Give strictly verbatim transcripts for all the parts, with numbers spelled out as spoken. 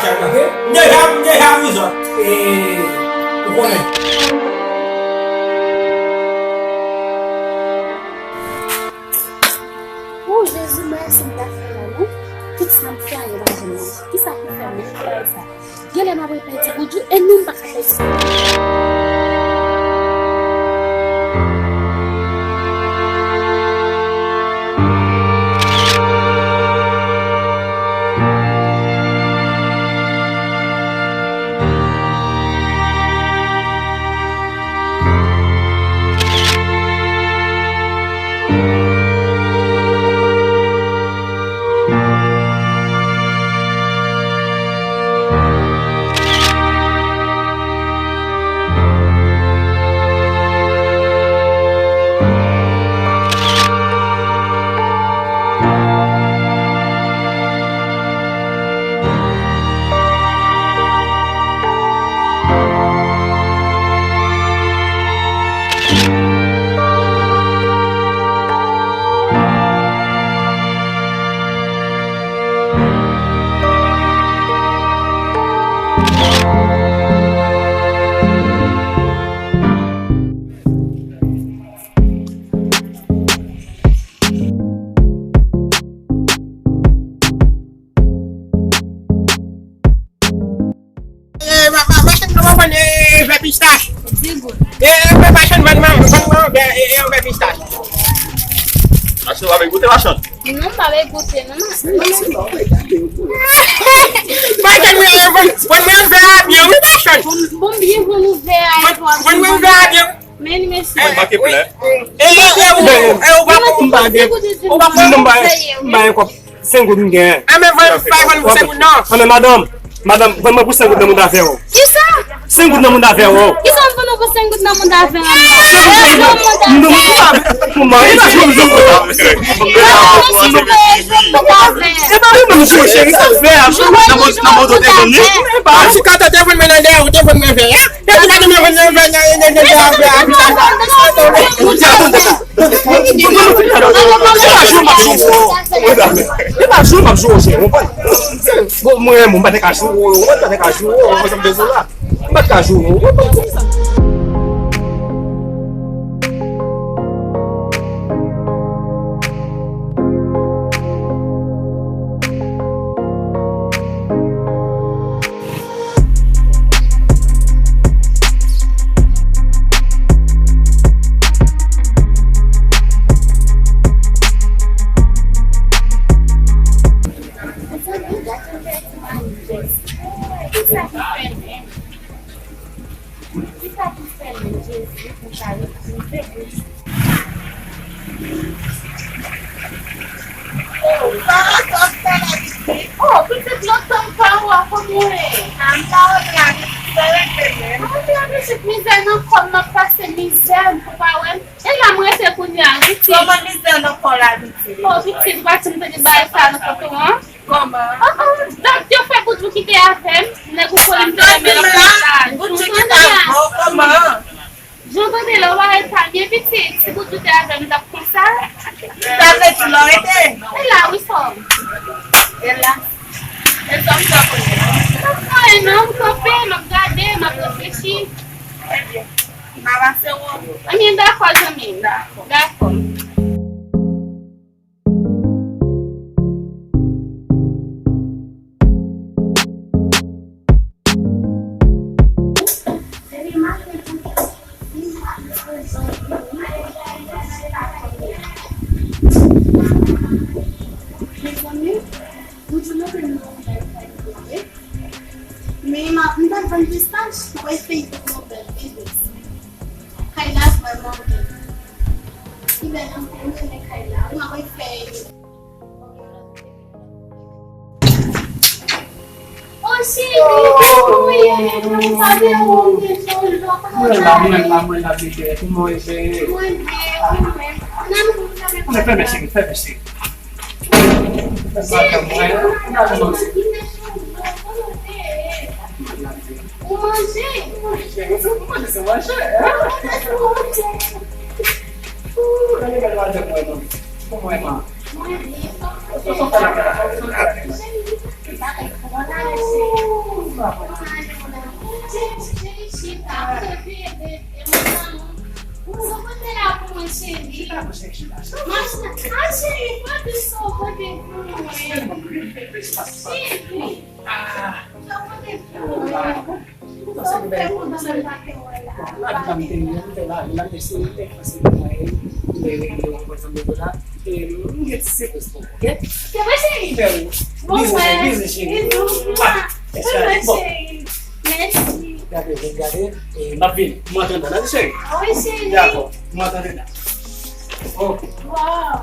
M deja, m deja rizòt. E, ou konnen. O Jezi, m pa wè sa m ta fè la, non. Tout sa m fè a, yo pa janm manje. Kisa ki fè m menm fè sa? Genlè m ap repete pou di, e menm pa ka fè sa. E, ma, ma, machann, nou vann, e, vè pistach. Di goud. E, e, machann, vann mwen, vann mwen vè, e, e, vè pistach. Machann, w ap goute, machann? Non, m pa vle goute, non, ma. Machann, e, vann, vann mwen vè a byen, wi, machann. Bon, bon, byen, vann ou vè a, vann, vann mwen vè a byen. Men li mesye. Mwen make plè. E, e, e, ou, e, ou pa pou m pa gen. Ou pa pou m pa, m pa gen kòb senk goud m gen. A, men vann, pa vann pou senk goud non. A, men madanm, madanm, vann mwen pou senk goud nan mouda vè w. Kisa? Senk goud nan mouda vè w. Kisa m vann ou pou senk goud nan mouda vè w? Senk goud nan mouda vè w. Pou mwen, e pa jou m jou. E pa jou m jou, cheri, sa fè a. Nan mouda vè. An tou ka, te vann mwen nan dèyè, ou te vann mwen vè a. E pa jou m ap jou w, cheri, w konprann? Bon, mwen, mwen, m pa te ka jou w, mwen, m pa te ka jou w, mwen, sa m bezwen la. M pa te ka jou w, mwen, mwen, sa. Mezanmi, gade yon bèl ti manifès. Kisa ki fè menm? Kisa ki fè menm, Jezi, pou sa rive? Oh, sa, sa, sa la, pitit. Oh, pitit, lontan m pa wè w, kòman w ye? A, m pa wè w la, pitit, sa rete menm. A, wi, pitit, mizè nan kò m, m ap pase mizè, m pou pa wè m. E la, m rete kounye a, wi, pitit. Kòman mizè nan kò w la, pitit? Oh, pitit, ou pa t di m te gen bagay sa nan foto an? Kòman? Oh, oh, dat yo fè Boudjou kite avè m, nèg ou foli m te renmen nan kò sa. Boudjou kite avè w, kòman? Jan w tande la, w pa ret pa byen pitit. Si Boudjou te avè m, m t ap konsa. Sa vle di lò rete? E la, wi, sè m. E la? E sa m fè kounye a? M ap fè anyen non, m kanpe, m ap gade, m ap reflechi. Ebyen, m ap pase wè w. Ebyen, dakò, zanmi m. Dakò. Dakò. Mezanmi, nou di nou ke nou nan yon bèl kay vre. Men m ap, m t ap vann pistach, m ap eseye jwenn yon bèl bebe. Kay la vrèman bèl. Li bèl anpil, m renmen kay la. M ap eseye. O cheri, kòman w ye? Mwen la, mwen la, mwen la, bebe. Kòman w ye, cheri? Mwen byen, mwen menm. Mwen fèmen, cheri, fèmen, cheri. Cheri, ou manje? Ou manje? Ou manje, se manje, hein? Ou manje? Ou manje, mwen, non. Pou mwen, man. Mwen byen, kòman w ye? Cheri, bagay pou mwen la, cheri. Cheri, cheri, chita, ou te veye bebe, mon amour. Ou sou kote la pou mwen, cheri. Chita, mon cheri, chita, chita. Mon cheri, pote sa w pote pou mwen. Cheri, sa w pote pou mwen. Ou panse ke bèl, ou panse ke lavi pa m te ye, m fè lavi la, men se yon te panse pou mwen, m te regle yon pòt zanmi la. E, m gen ti sipriz pou ou, oke? Se vre, cheri? Fè ou. Bon, bizou, cheri, bizou, cheri. Bizou. Ah, espè bon, cheri. Mèsi. Gade, vin gade. E, m ap vini. M antre anndan, dakò, cheri? Wi, cheri. Dakò. M antre anndan. Oke. Wow.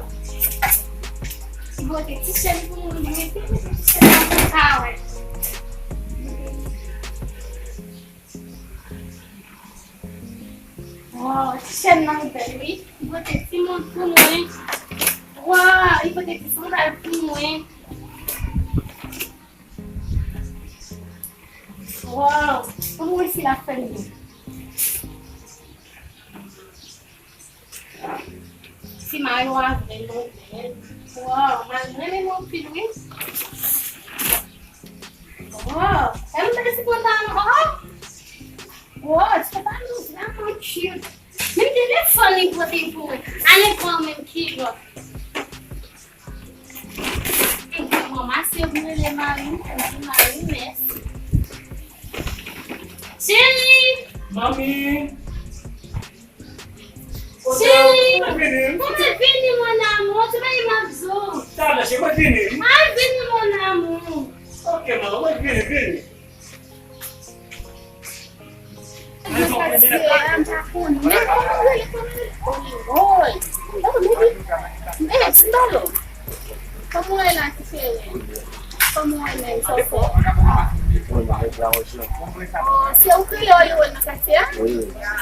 Li pote ti chèn pou mwen, li mete ti chèn nan pou kawè. Wow, ti chèn nan bèl, wi. Li pote ti mont pou mwen. Wow, li pote ti sandal pou mwen. Wow, kòman w wè si l ap fè l byen? Ti mayo a vrèman bèl. Wow, mwen renmen l anpil, wi. Wow, e m ta resi pantalon. Oh! Wow, ti pantalon vrèman cute. Menm telefòn li pote pou mwen. Ale pran menm kilòt. Mwen ranmase pou rele mari m, pou di mari m mèsi. Cheri! Manmi! Cheri! Mwen vini. Mwen vini, mon amour. Ti bagay m ap di w. Talè, cheri, mwen vini. Mwen vini, mon amour. Oke, manmi, mwen vini, vini. Mwen pa konnen. Men kòman w rele, kòman w rele? Oy, oy. Oh, baby. Eh, Timbalo. Kòman w ye la, ti cheri? Kòman w ye menm? Sa w fè? Oh, se ou kreyòl yo nan katye a? Wi.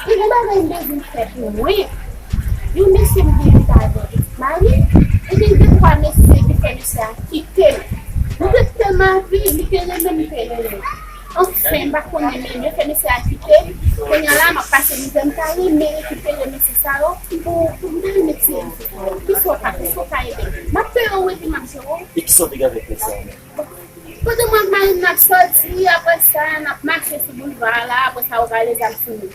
Gen yon bagay m bezwen fè pou mwen. Yon mesye m gen li ta gen pitit mari, e gen de twa mesye ki fè mesye a kite m. Nou te tèlman anvi, li te renmen m, li te renmen m. Anfen, m pa konnen, men yo fè mesye a kite m. Kounye a la, m ap pase mizè, m ta renmen rekipere mesye sa yo pou, pou m ta remèsye mesye sa yo. Kisa w ka, kisa w ka ede m? M ap peye w, epi m ap jere w. E kisa w te gen avèk mesye a menm? Kote mwen ak mari m, n ap sòti, apre sa, n ap mache sou boulva a la, apre sa, yo rale zam sou nou.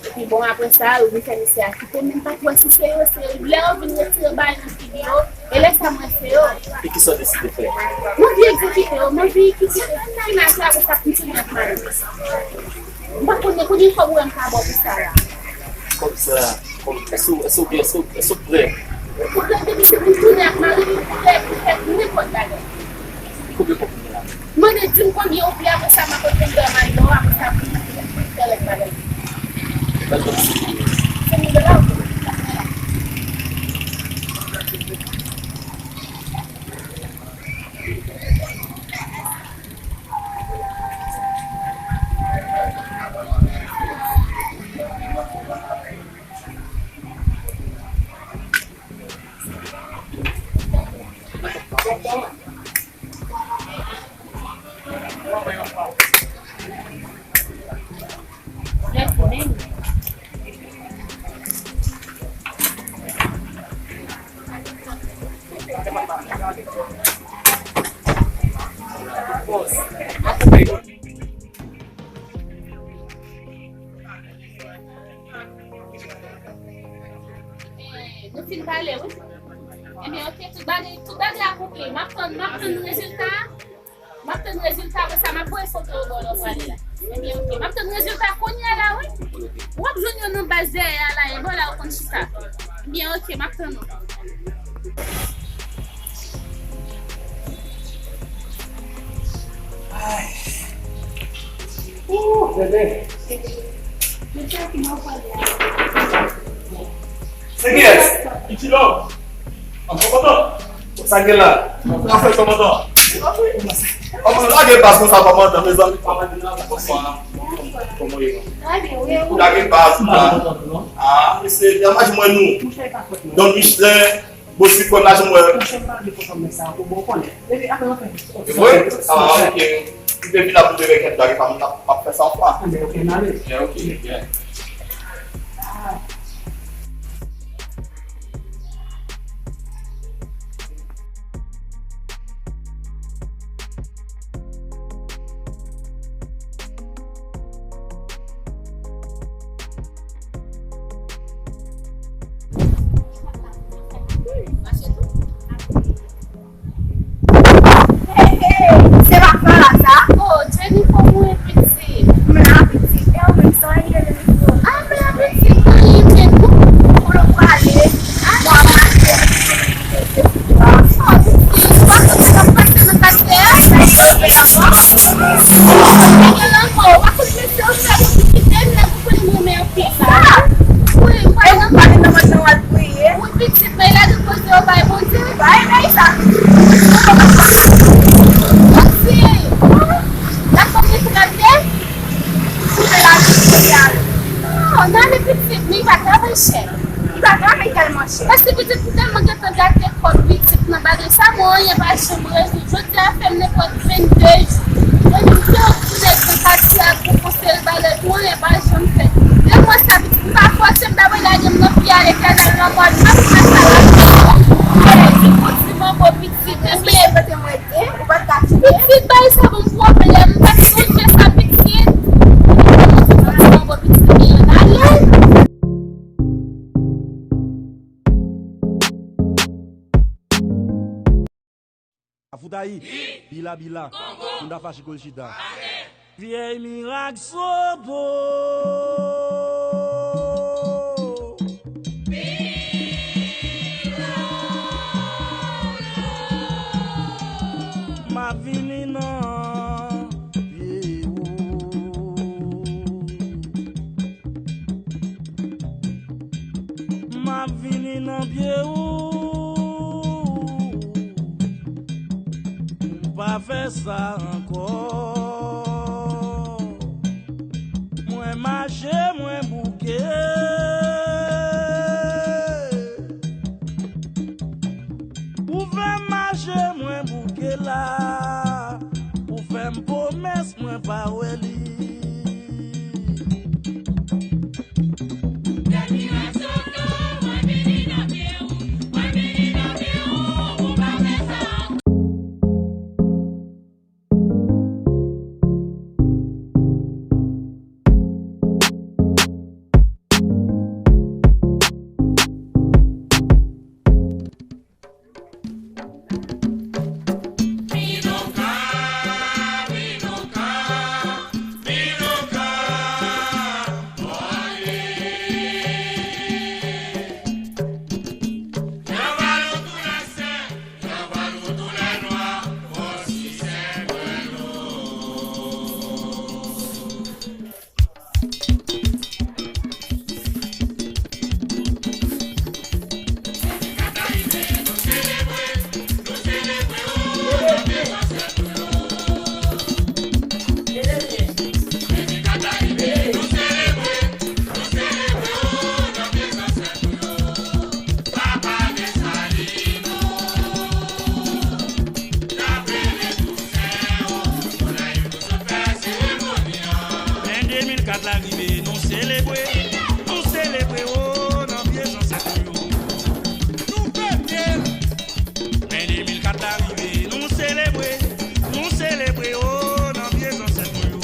Epi bon, apre sa, yo vin fè mesye a kite, men m pa t wè si se yo, se lè yo vin retire bagay nan figi yo, e lè sa m wè se yo. E kisa w deside fè? M anvi egzekite yo, m anvi kite tout mennaj la, apre sa kontinye ak mari m. M pa konnen konbyen kòb ou wè m ka ba w pou sa la. Kòb sa, kòb, èske w, èske w, èske w, èske w prè? Ou prè depi se pou m tounen ak mari m, ou prè pou fè nenpòt bagay. Konbyen kòb ou gen la menm? Mande di m konbyen ou vle, apre sa m ap reponn dòman yo, apre sa pou m fè lòt bagay. Ba l kòb senk mil. Senk mil dola, ok. Eh, nou fin pale, wi. Ebyen, ok, tout bagay, tout bagay akonpli. M ap tann, m ap tann rezilta a. M ap tann rezilta, apre sa, m ap voye foto yo ba w lè w prale la. Ebyen, ok, m ap tann rezilta kounye a la, wi. W ap jwenn yo nan baz dèyè a la, e bò la ou konn chita. Ebyen, ok, m ap tann ou. Ay. Ooh, bebe. Se kiyès? Pitilò. An kòmandan. Sa gen la? Sa fè kòmandan. Kòmandan, lage baz konsa, kòmandan, mezanmi. Kòmandan, kòman ye? Lage baz la. Ah, mesye, dam la jwenn mwen nou. Don Michelin. Bon, si kwè m la, janm wè. Pwochèn pa gen pwoblèm sa, ou bon konnen. Epi apre, anfen, ok. Vre? Ah, ok. M te vin ap vle vè kèt lage pa m, m ap fè sa yon fwa. Anben, ok, n ale. Yeah, ok, yeah. Jezi, jodi a fè m nenpòt vennde jou. Mwen menm, se yon ti nèg nan katye a pou konseye l ba lè pou anyen pa janm fèt. Lè mwen sa pitit, m pa fòse m ta voye lage m nan pi a lekèl nan mòn, m ap fè sa la. Jezi, pou ti manbo pitit, ebyen. Pitit, bay sa ban m pwoblèm, m pa t sonje sa pitit. Pou ti manbo pitit, ebyen, ale. Afoutayi, bila bila, moun ta fache kòl chita. Vyèy mirak sobo. M ap vini nan pye ou. M ap vini nan pye ou. M pa fè sa ankò. Mwen mache, mwen bouke. Ou fè m mache, mwen bouke la. Ou fè m pwomès, mwen pa wè li. Men de mil kat la rive, nou selebre, nou selebre, o, nan pye zansèt nou yo. Nou fete! Men de mil kat la rive, nou selebre, nou selebre, o, nan pye zansèt nou yo.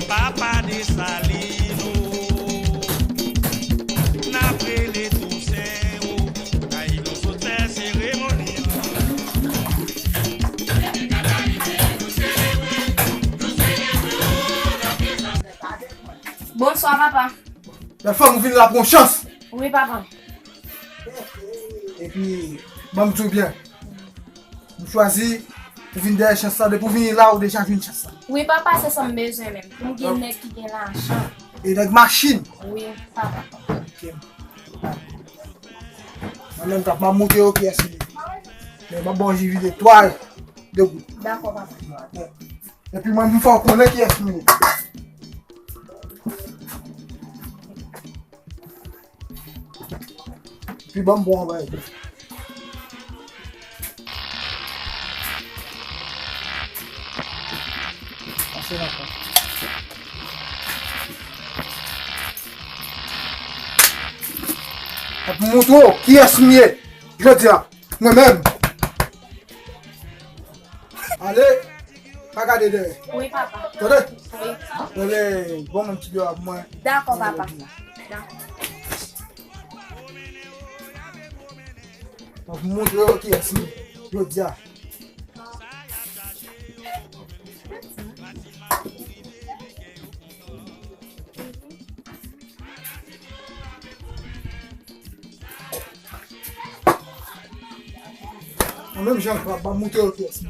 Papa Desalin, o, n ap rele Tousen, o, kay nou sot fè seremoni an. Bonswa, papa. Bèl fanm, ou vin la pou yon chans. Wi, papa. Epi, ban m di w byen. M chwazi pou vin dèyè chans la. Depi w vini la, ou deja jwenn chans la. Wi, papa, se sa m bezwen menm. Pou m gen nèg ki gen lajan. E nèg machin. Wi, papa. Ok. Mwen menm, m ap montre yo kiyès li ye. Men m ap ba w jis vide twa, de gout. Dakò, papa. Epi mwen, m fè w konnen kiyès mwen ye. Epi ban m bon anba yo. Pase nan kont. Ap montre w kiyès m ye. Jodi a, mwen menm. Ale, pa gade dèyè. Wi, papa. Tande? Wi. Ale, bon, mwen ti dwa mwen. Dakò, papa. Dakò. Mwen pou montre yo kiyès li jodi a. Mwen menm jan, pa, pa montre yo kiyès li.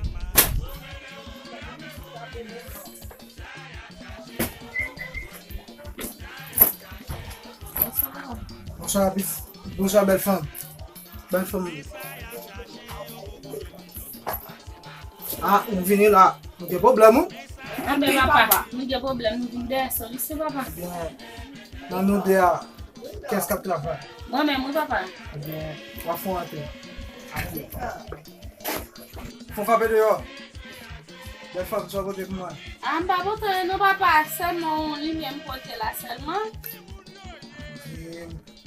Bonswa, pis. Bonswa, bèl fanm. Bèl fanm. Ah, ou vini la. Nou gen pwoblèm, wi. Anben, papa, nou gen pwoblèm, nou vin dèyè solisyon, papa. Ebyen, nan nou de a, kiyès k ap travay? Mwen menm, wi, papa. Ebyen, w a fè w antre. Antre. Fò frape deyò. Bèl fanm, sa w pote pou mwen? A, m pa pote anyen non, papa, sèlman yon limyè m pote la sèlman.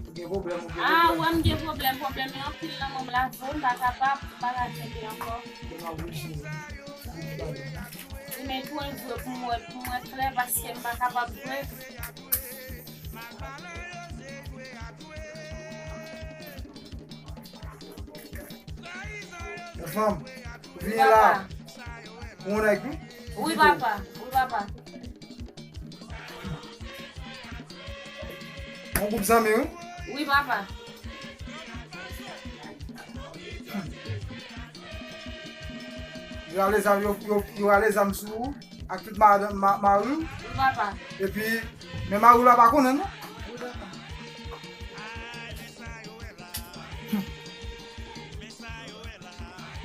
Ou gen pwoblèm, ou gen pwoblèm. A, wè, m gen pwoblèm, pwoblèm yo anpil nan men m la, vo, m pa kapab, m pa ka kenbe ankò. Ou mèt wè vre pou m wè, pou m wè klè, paske m pa kapab vre. Yon fanm, ou vini la pou yon nèg, wi? Wi, papa. Wi, papa. Yon gwoup zanmi, wi? Wi, papa. Yo rale zam, yo, yo, yo rale zam sou ou ak tout madanm, ma-, mari w. Wi, papa. Epi, men mari w la pa konnen, non? Wi, papa.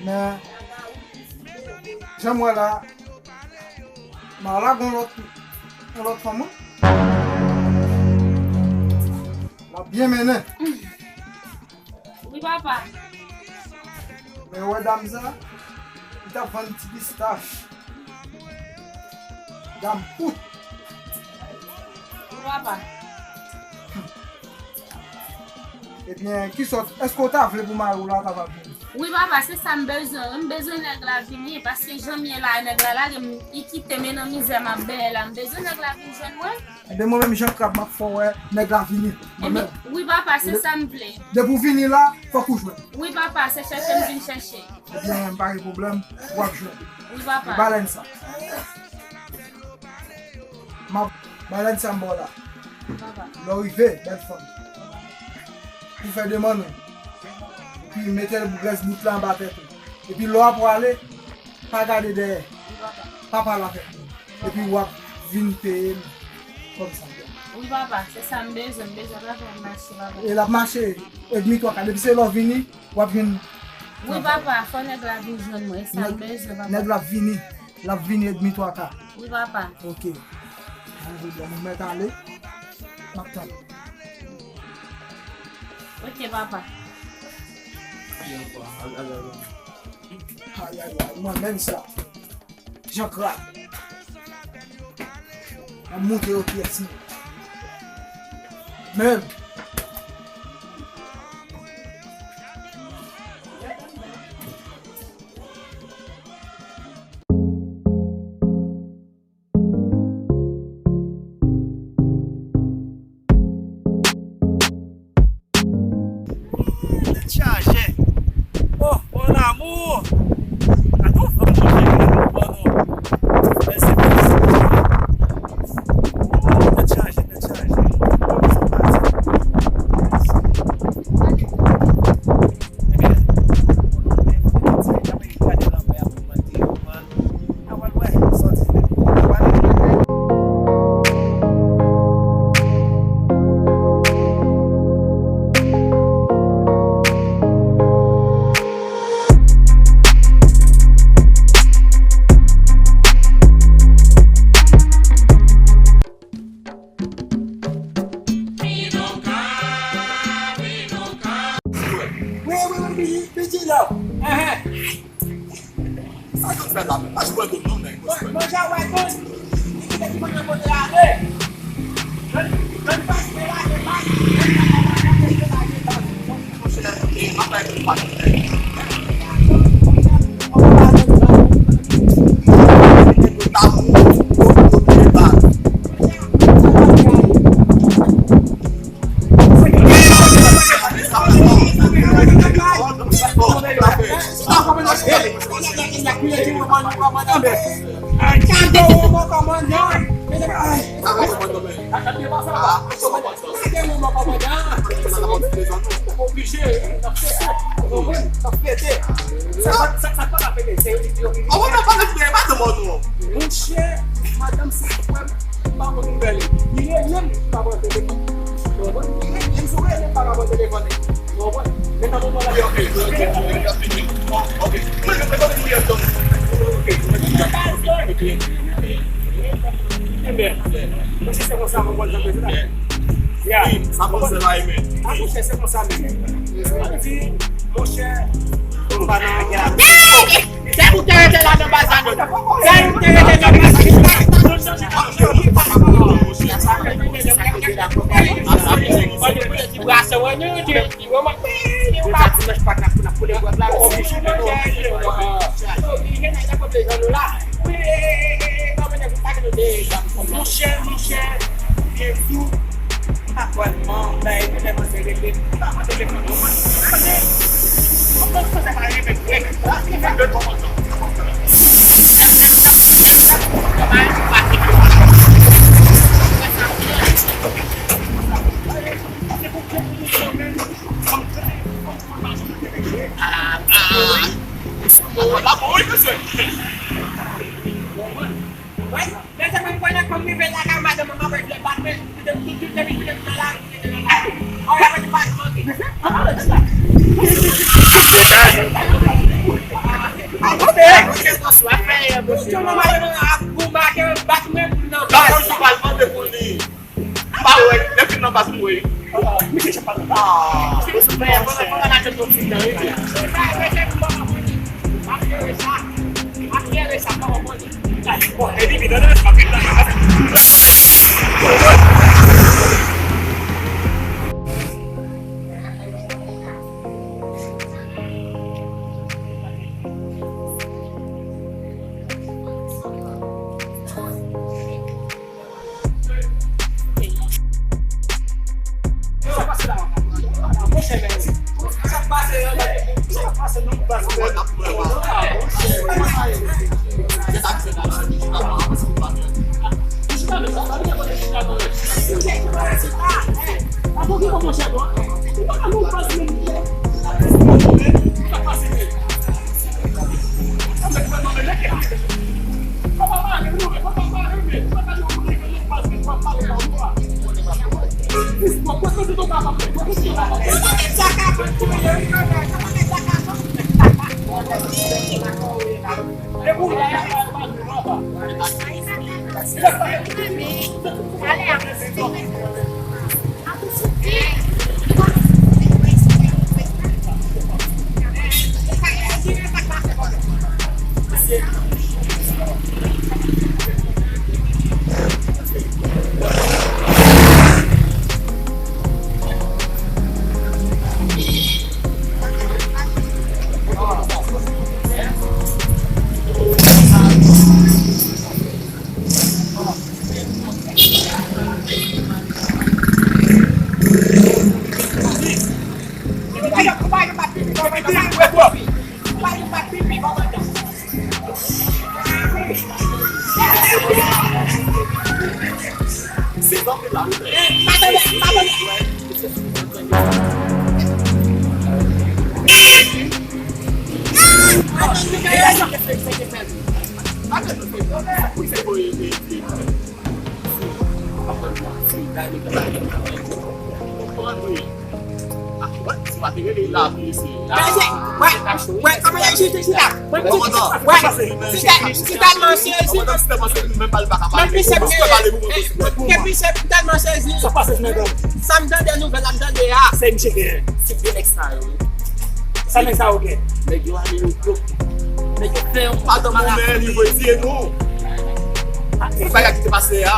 Men, jan m wè la, Marla gon lòt, yon lòt fanm, wi. L ap byen mennen. Wi, papa. Men, ou wè dam sa, li t ap vann ti pistach. Dam kout. Wi, papa. Ebyen, kisa w, èske w ta vle pou mari w la ta va vini? Wi, papa, se sa m bezwen. M bezwen nèg la vini, paske jan m ye la, nèg la lage m, li kite m, e nan mizè m ap bèlè la. M bezwen nèg la vin jwenn mwen. Ebyen, mwen menm, Jan Krab, m ap fè w wè nèg la vini. Mwen menm. Wi, papa, se sa m vle. Depi w vini la, fòk ou jwenn. Wi, papa, se chèche m vin chèche. Ebyen, pa gen pwoblèm, w ap jwenn. Wi, papa. Ba lèn sa. M ap, ba lèn sa m ba w la. Wi, papa. Lè w rive, bèl fanm, ou fè demann ou. Epi mete rès bout la anba tèt ou. Epi lè w ap prale, pa gade dèyè. Wi, papa. Pa pale avèk moun. Epi w ap vin peye m kòm sa. Wi, papa, se sa m bezwen. M bezwen papa m mache, papa. E l ap mache, edmi twa ka. Depi se lè w vini, w ap jwenn. Wi, papa, fò nèg la vin jwenn mwen. E sa m bezwen, papa. Nèg la ap vini. L ap vini, edmi twa ka. Wi, papa. Ok. Mwen mèt ale. M ap tann. Ok, papa. Ay, ay, ay, mwen menm sa. Jan Krab. An monte yo pyès mwen. Menm. Tèt chaje. Oh, mon amour. Gade yon fanm manje, gade yon fanm. Mèsi, mèsi. Tèt chaje, tèt chaje. Ebyen, gade lanmè a pou mwen te yo. Wi, wi, wi, wi, wi, wi, wi. Sa yo fè la menm? Pa jwe dòm non, nèg. Manje a wè tonn. Li kite ki manje pote ale. Jwenn, jwenn pas, mete lage pas. Jwenn pas, mete lage pas. Monchè, e, m ap bay pou pa tout nèg. Monchè, madanm sa frè m. M pa konn nouvèl li. Li rele m, li pa pran telefòn. Ou konprann? Li rele m, si w rele m, m pa ka pran telefòn li. Ou konprann? Men nan moman la, ok, ok, ok, ok. Mwen, mwen, mwen, mwen, mwen, ok. Ebyen, monchè, se konsa, ou konprann, jan m di la. Ya. Wi, sa konsa la, ebyen. A, monchè, se konsa menm. Sa vle di, monchè, m pa nan Kèm ou te rete la nan baz la menm. Kèm ou te rete nan baz la. Ti brase wè nou, ti, ti wè mwen. Ou pa dimanch pa t ap pou n ap koule bwè la. Oblije nan nou. Oblije nan nou la. Monchè, monchè, byen di w. M pa kwè non, men epi lè manzè rele m, m pa mande telefòn non. Mwen, mwen, mwen, mwen, mwen, mwen, mwen, Wi, men se mwen ki konnen kòm rive lakay madanm mwen, mwen vle bat mwen, depi tout, depi tout nan lari, mwen te nan lari. An, mwen te bat mwen. Mwen te nan lari, mwen ap goumen, bat mwen nan baz. M pa wè, depi nan baz m wè. Misye jan pale. Ah. Bon, epi, tande, m ap Sa m tande nouvèl la m tande a. Se misye gen. Se de nèg sa yo wi. Sa nèg sa yo gen? Nèg yo ale yo yo. Nèg yo fè yon madan mwen li voye tiye nou. Bagay ki te pase a.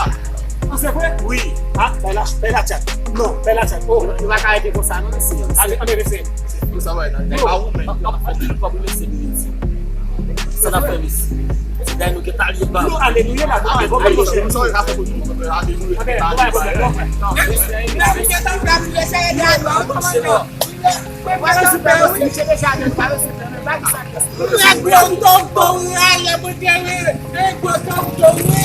Ah, se vre? Wi. Ah, bèl la, bèl la chat. Non, bèl la chat. Oh. Yo pa ka rete konsa non mesye. Anbe mesye. Yo sa wè nan nèg pa ou men. Anpil kòb mesye nou di. Sa n ap fè mesye? Se dèyè nou gen talye ba. Alelouya la. Alelouya. Alelouya. Nèg gwo tonton wi, rale mwen te wi. Nèg gwo tonton wi.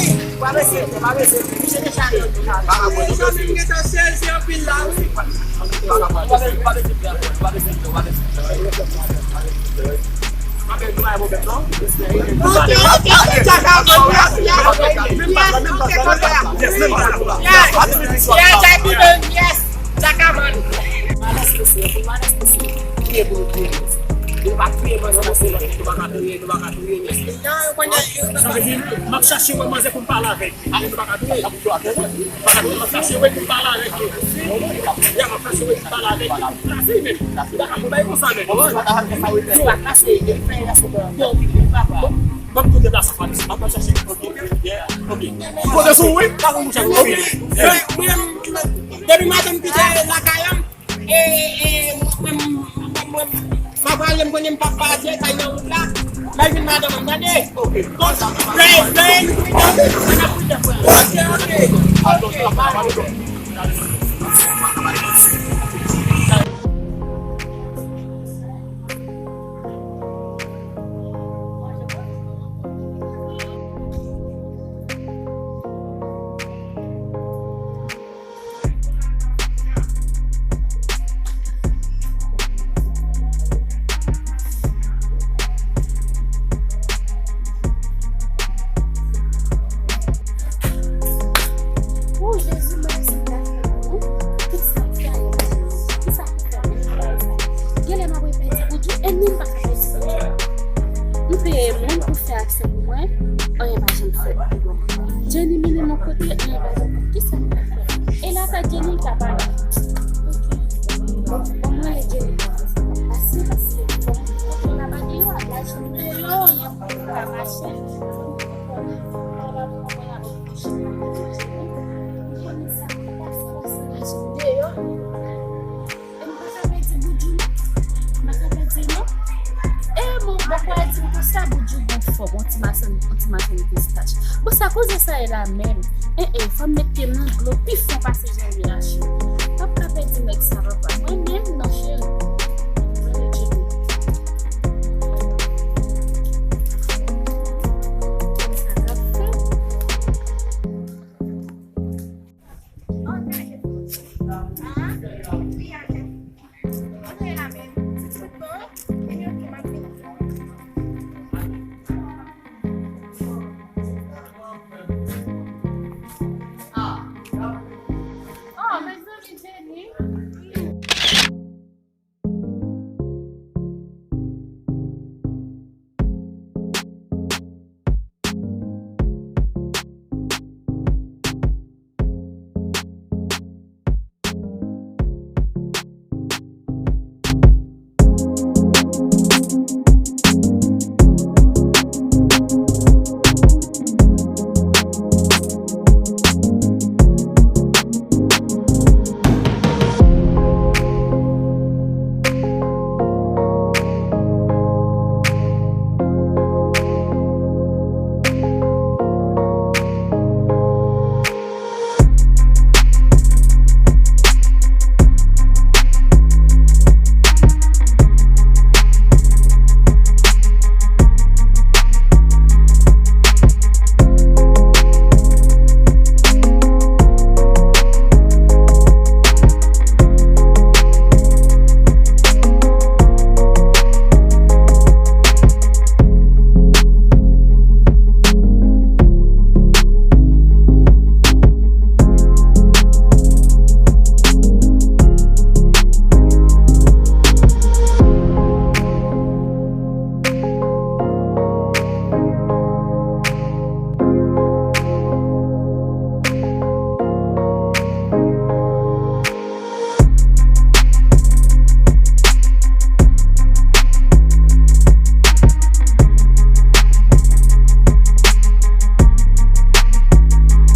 Mezanmi, m gentan sezi anpil la wi. Ok, ok, ok, Jakaman, yes, yes, yes, yes, yes, yes, yes, yes, Jakaman. Kriye pou nou kriye. Nou pa kriye, mwen, se mwen, nou pa ka kriye, nou pa ka kriye, mesye. Sa vle di, m ap chache wè manzè pou m pale avèk li. Alò, nou pa ka touye. M pa ka touye, m ap chache wè pou m pale avèk li. Ya, m ap chache wè pou m pale avèk li. Pou m plase li menm. M pa ka fè bagay konsa menm. Yo, m ap touye deplase, m ap chache. Ok. Kote sou, wi? Pa konn mouche. Ok. Mwen, mwen, depi maten m kite lakay an, E, e, mwen, mwen, mwen, mwen, m ap prale, m konnen m p ap pa atè kay nan wout la. Lè vin madanm mwen, tande. Ok. Bon, lè, lè, nou prudent, nou prudent, frè. Ok, ok. Ok. O Jezi, mèsi, Papa. Tout sa k fè, Jezi. Ki sa k fè, Jezi? Genlè m ap repete pou Dye, e menm pa ka pèdi. M peye moun pou fè aksè pou mwen, anyen pa janm fèt. Jenny mennen m yon kote, anyen pa janm fèt. Ki sa m ka fè? E la, sa Jenny ka pale. Ok. Bon, mwen, Jenny, pase, pase. Fò m kote m pa gen yo, la, Jenny deyò, y ap pa mache. Mwen konnen sa k pase, pase, Jenny deyò. E m pa ka pèdi Boudjou non. M pa ka pèdi non. E bon, bon, pou di m konsa, Boudjou gon fòm, yon ti machann, yon ti machann pistach. Bon, sa koze sa ye la menm? E, e, fò m met pye m nan dlo pi fon pase jan m ye la, cheri. M pa ka pèdi nèg sa, papa. Mwen menm, non, cheri.